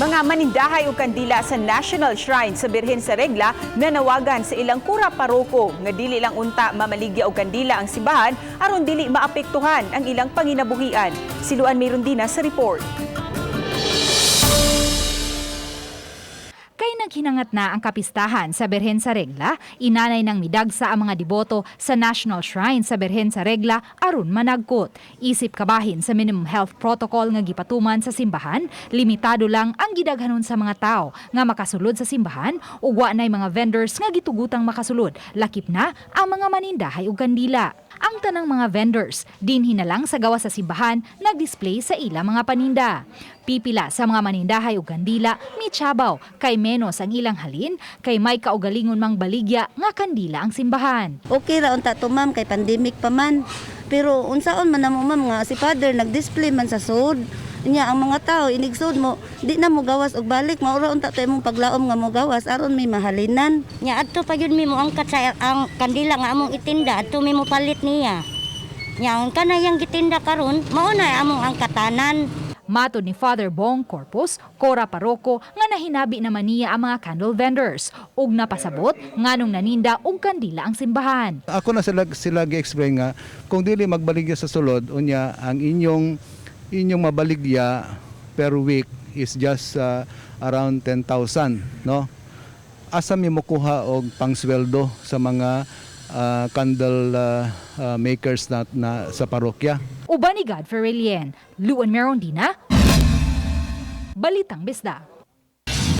Mga manindahay og kandila sa National Shrine sa Birhen sa Regla nanawagan sa ilang kura paroko nga dili lang unta mamaligya og kandila ang simbahan aron dili maapektuhan ang ilang panginabuhian. Si Luan Mirondina sa report. Kay naghinangat na ang kapistahan sa Birhen sa Regla, inanay ng midagsa ang mga deboto sa National Shrine sa Birhen sa Regla aron managkot. Isip kabahin sa minimum health protocol nga gipatuman sa simbahan, limitado lang ang gidaghanon sa mga tao nga makasulod sa simbahan ug wa nay mga vendors nga gitugutang makasulod, lakip na ang mga manindahay og kandila. Ang tanang mga vendors, dinhi na lang sa gawas sa simbahan, nagdisplay sa ila mga paninda. Pipila sa mga manindahay og kandila, michabaw, kay menos ang ilang halin, kay may kaugalingon mang baligya nga kandila ang simbahan. Okay ra unta to, ma'am, kay pandemic pa man. Pero unsaon man namo, ma'am, nga si Father nagdisplay man sa sud. Nya ang mga tao inigsud mo, di na mo gawas og balik, mao ra unta to imong paglaom nga mo gawas aron may mahalinan. Nya adto pa gyud mi mo angkat sa ang kandila nga among itinda, adto mi mo palit niya. Nya ang kanayang gitinda karon, mao na among angkatanan. Matod ni Father Bong Corpus, Cora Paroko, nga nahinabi naman niya ang mga candle vendors ug napasabot nganong naninda og kandila ang simbahan. Ako na sila gi-explain nga kung dili magbaligya sa sulod, unya ang inyong mabaligya per week is just around 10,000, no? Asa mi mokuha og pangsweldo sa mga candle makers na sa parokya? Uban ni Godfrey Relien, Luan Merondina, Balitang Bisda.